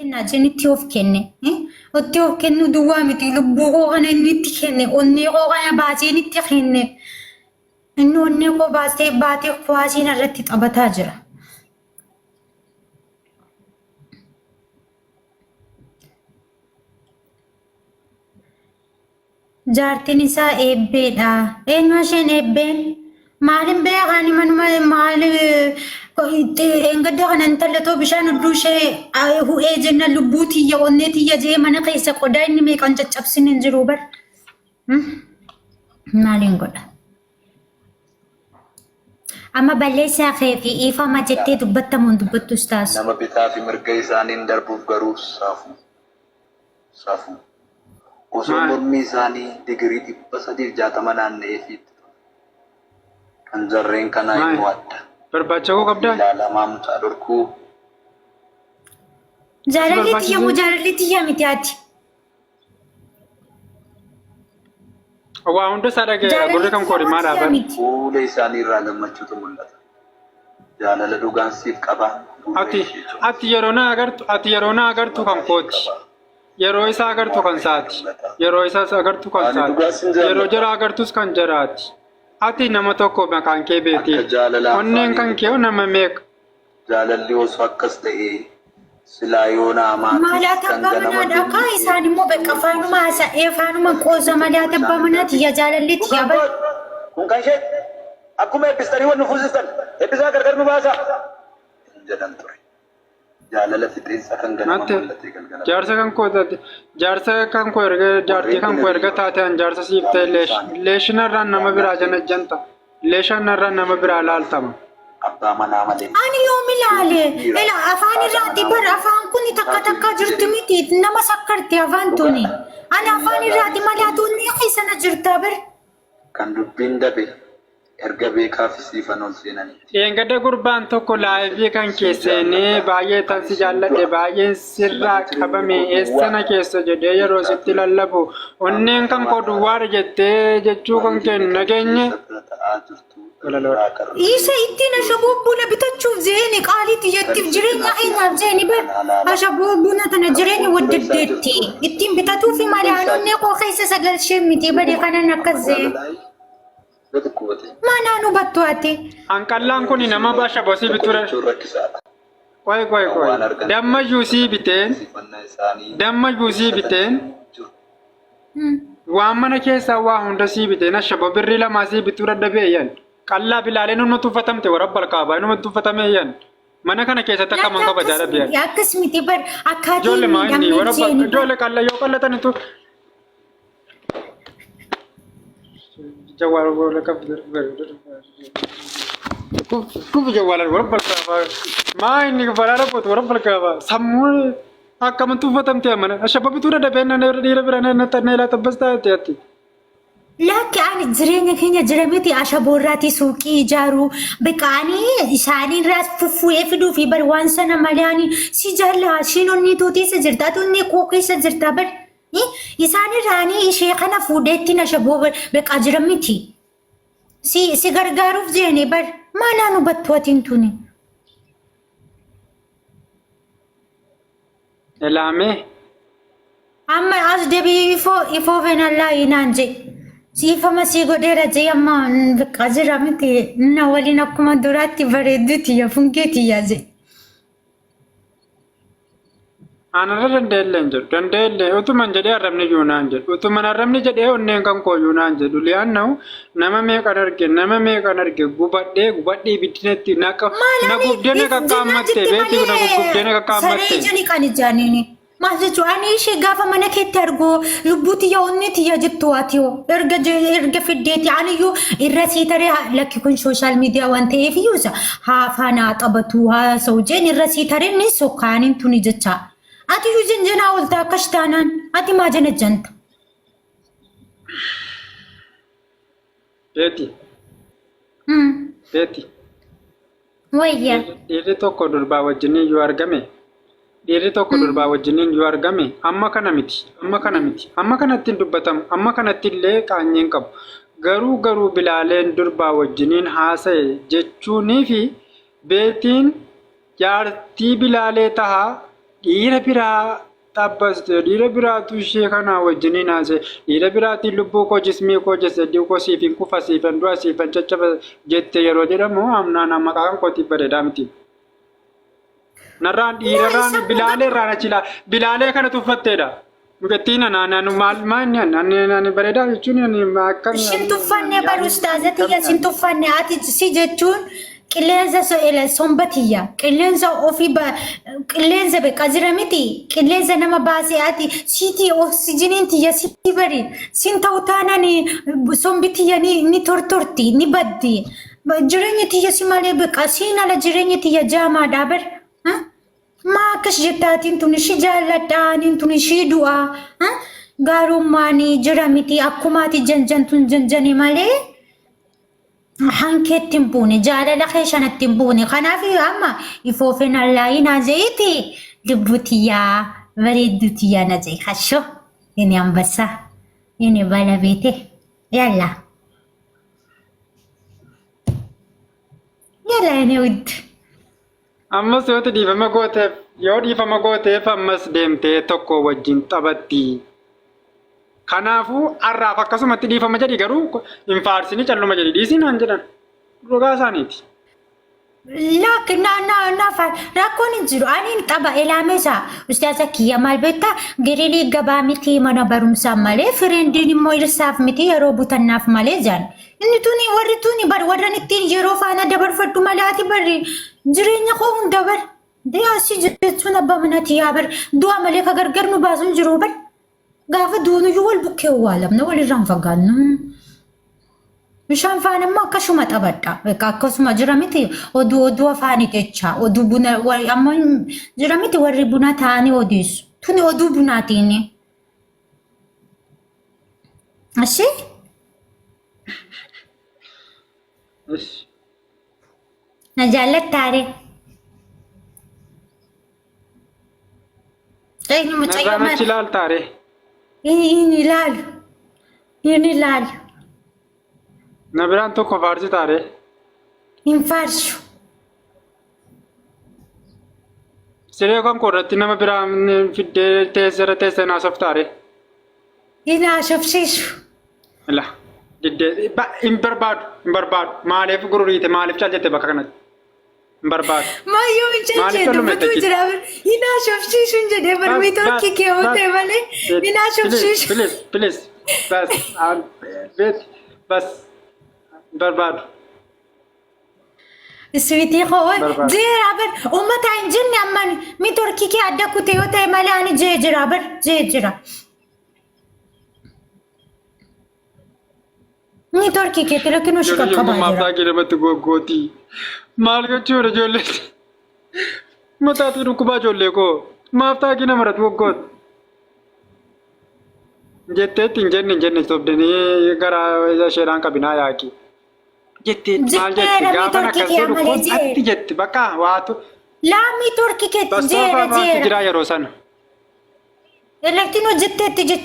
Kennaa jeen itti of kenne. Itti of kennuu duwwaa miti lubbuu koo kana inni itti kenne onnee koo kana baaseen itti kenne. Inni onnee koo baasee baatee kuwaasiin irratti taphataa jira. Jaartiin isaa eebbeedha. Eenyu isheen eebbeen? Maalin beekaa ani manuma maal eengadda kana intala too bishaan hudduu ishee hu'ee jenna lubbuu tiyya onnee tiyya jee mana keessa qodaa inni meeqan caccabsin hin jiru bar. Maaliin godha? Amma balleessaa kee fi dhiifama jettee dubbattamuun dubbattus taasu. Nama bitaa fi mirga isaaniin darbuuf garuu safuu. Safuu. Osoo Maal? mormi isaanii digirii 360 naanna'eefii itti tola. Kan jarreen kanaa Maal? immoo adda. Barbaacha koo Ofii qabdaa? ilaalamaa mucaa dhorkuu. Si Jaalalli tiyya moo barbaachisee? jaalalli tiyya miti ati? Waa hunda isaa dhaga'eera. Jaalalli Gurri kan tiyya koo moo rimaa tiyya dhaaban. miti? Fuula isaanii irraa gammachuutu mul'ata. Jaalala dhugaan siif qaba gurra Ati ishee ati yeroo na agartu ati yeroo na agartu kan mataa ishee kooti. qaba. Yeroo isaa agartu kan Morma ishee saati. mul'ata. Yeroo isaas agartu kan Ani saati. dhugaa sin Yeroo jaalladha. jara agartus kan jaraati. Ati nama tokko maqaan kee beeti. Akka jaalala Onneen afaaniin kan kee dubbatamu. nama meeqa? Jaalalli osoo akkas ta'ee silaa yoona amaatis Maalaat kan abbaa ganama manaadha kaa durii isaan immoo bakka afaanuma haasa'ee afaanuma qoosa maalaat abbaa manaa tiyya jaalalli Kun tiyya kan bar. kooti. Kun kan isheeti. Akkuma eebbistanii wal nu fuusistan eebbisaa gargar nu baasaa. hin jedhan ture. Jaalala fixeensa kan ganama Natti mul'atee galgala jaarsa kan koo taate jaarsa kan koo erga jaartii Warreen kan kun koo erga hiriyoota. taate an jaarsa siif ta'e Jaalalli leesh isaanii leeshinarraan nama biraa janajjanta leeshanarraan nama biraa laaltama. Abbaa manaa malee. Ani yoom ilaale? Ila afaan Haadha irraati manaa bar malee. afaan kun takka takka jirtu miti nama sakkarti afaan tuni. Ani afaan irraati malee ati onnee keessa na jirta bar. Kan dubbiin dabe erga beekaa fi siifan ol seenaniiti. Dheengadda gurbaan tokko laayivii kan kee seenee baay'ee tan si jaalladhe baay'een sirraa qabame eessa na keessa jedhee yeroo sitti lallabu onneen kan koo duwwaadha jettee jechuu kan kee hin dhageenye. Walaloodha. Isa ittiin ashaboo buna bitachuuf jeeni qaalii tiyyattiif jireenya keenyaaf jeeni bar ashaboo buna tana jireenya waddaddeetti ittiin bitatuufi malee ani onnee koo keessa sagalshee miti bari kanan akkas jee maanaan hubattu ati. Hanqallaan kun nama ashaboo si biture. Qoy qoy qoy. Damma juusii biteen damma juusii biteen waan mana keessaa waa hunda sii biteen ashaboo birrii lamaa sii bituu dadhabee yan. Qallaa bilaalee numa tuffatamte warra balkaabaa numa tuffatame yan. Mana kana keessatti akka man kabajaa Akkas dhabee yan. miti akkas miti bar akkaatii Ijoollee maa inni miidhamneef warra jeeni bar. ijoollee qalla yoo qallatanitu Jawwaal wala kaf kuf jawwaal wala balkaabaa maa inni balaa rabbootu wala balkaabaa sammuu akkam tuffatamte amana ashababituu dadhabee na dhiira bira na na ilaa tabbas taate ati. Lakki ani jireenya keenya jira miti ashaboorraatii suuqii ijaaruu bakka ani isaaniirraa fuffu'ee fiduu fi bar waan sana malee ani si jaallaa ishiin onnee too keessa jirta ati onnee koo keessa jirta bar isaanirraa ani ishee kana fuudheetti ashaboo bakka jira miti si si gargaaruuf jeene bar maanaan hubattu atiin tuni. Elaamee. Amma as deebi'ee ifoo ifoo fenallaa naan jee. Siifama sii godheera jee amma bakka jira miti na waliin akkuma duraatti bareedduu tiyya fungee tiyya jee. Anarra danda'ellee hin jedhu. Danda'ellee utuman jedhee arrabni iyyuu naan jedhu. Utuman arrabni jedhee onneen kan koo iyyuu naan jedhu. Li'aannahu nama meeqan arge nama meeqan arge gubadhee gubadhee ibiddinatti na Maal na ani gubdee na if jennaan qaqqaammatte jette beeti na guggubdee na malee saree qaqqaammatte. ija ni qani jaaniini. Maal jechuun ani ishee gaafa mana keetti argu lubbuu tiyya onnee tiyya jettu ati hoo erga erga fiddeeti ani iyyuu irra sii taree lakki kun sooshaal miidiyaa waan ta'eef iyyuu isa haa afaan haa taphatu haa sa'u jeen irra sii taree ni sokkaaniin tuni jecha. Ati iyyuu janjanaa oolta akkas taanaan ati maa janajjanta. Beeti beeti. Wayya. Dhiirri tokko durbaa wajjiniin yoo argame dhiirri tokko durbaa wajjiniin yoo argame amma kana miti amma kana miti amma kanatti hin dubbatamu amma kanatti illee qaanyii hin qabu garuu garuu bilaaleen durbaa wajjiniin haasa'e jechuunii fi beetiin jaartii bilaalee tahaa Dhiira biraa xabbaste, dhiira biraatu ishee kanaa wajjiniin haasa'e, dhiira biraatiin lubbuu koo jismii koo jasadii koo siifin kufa siifan du'a siifan caccaba jette yeroo jedhamu amnaan maqaa kan kootiif bareedaa miti. Narraan Laa dhiirarraan isa bilaalee irraan achi ilaa bilaalee kana tuffatteedha. Mucattiin ana ana anu maal maal inni ani ani ani bareedaa jechuun ani akkami Sin ani tuffanne bar yaadni ustaaza tiyya akkamii sin ani. tuffanne ati si jechuun qilleensa so- somba tiyya qilleensa ofii ba qilleensa beqa jira miti qilleensa nama baasee ati siitii oksijiniin tiyya si bari sin ta'u taanaan sombi tiyya ni ni tortorti ni baddi jireenyi tiyya si malee beqa siin ala jireenyi tiyya jaamaadha bar. Maa akkas jettaatiin tun ishii jaalladha aniin tun ishii du'a gaarummaan jira miti akkumaati janjantun janjani malee hankeetti hin buune jaalala kee shanatti hin buune kanaaf amma ifoofeen allaayii naa je'iti lubbuu tiyyaa bareedduu tiyyaa na je'i hasho ini ambassaa ini balabeete yalla yalla ini wudd. Ammas yoo ati dhiifama gooteef yoo dhiifama gooteef ammas deemtee tokko wajjin taphatti. Kanaafuu har'aaf akkasumatti dhiifama jedhi garuu hin faarsini calluma jedhi dhiisii naan jedhan. Dhugaa isaaniiti. Lakk na na na fa rakkoon hin jiru ani hin qaba elaameesa ustaaza kiyya maal beektaa girilii gabaa miti mana barumsaa malee fireendiin immoo irsaaf miti yeroo butannaaf malee jaan Inni tuni warri tuni bar warran ittiin yeroo faana dabarfadhu malee ati barri jireenya koo hunda bar. Deeasi jechuun abbaa manati yaa bar du'a malee ka gargar nu baasu hin jiru bar. Gaafa duunuyyuu wal bukkee owwaalamna walirraan fagaannu. Bishaan faana immoo akkasuma taphadha. Bakka akkasuma jira miti oduu oduu afaanii jecha oduu buna ammoo jira miti warri buna taa'anii odeessu. Tuni oduu bunaatiin. Ashee Ish. na jaallattaare. Eenyu mucayyoo Narraan maal? achi ilaaltaare. Hin ilaalu. Hin ilaalu. Na biraan tokko faarsitaare. Hin faarsu. Siree kan koo irratti nama biraa fiddee teessee teessee naasoftaare. Hin haasofsiisu. La diddee hin barbaadu hin barbaadu maaliif gururiite maaliif cal jette bakka kanatti hin barbaadu. Maayyoo hin Maaliif jechee tollume dubbatuu jechi? jira. Hin haasofsiisu hin jedhee Bas barmii bas tokki kee bas hootee malee hin please haasofsiisu. please please bas beet bas hin barbaadu. Sweetie koo Barbaadu. jeera bar uummata hin jenne amman mi torkii kee adda kute yoo ta'e malee ani jee jira bar jee jira. Ni torkii kee tirakinu shi Ijoollee qaqqabaa yommuu jira. maaftaa kee namatti goggootii. Maal gochuudha ijoollee? Mataatii dhukkubaa ijoollee koo. Maaftaa kee namarratti goggooti. Jetteetti hin jenne hin jenne sobdanii gara isheedhaan qabinaa yaaqi. Jettee maal jetti Jeera mi gaafan torkii akkas kee jedhu malee kun jeera. atti jetti bakka waatu Laamii torkii kee bastoofaa jeera maaltu jeera. jira yeroo sana. Elektiin hojjetteetti jecha.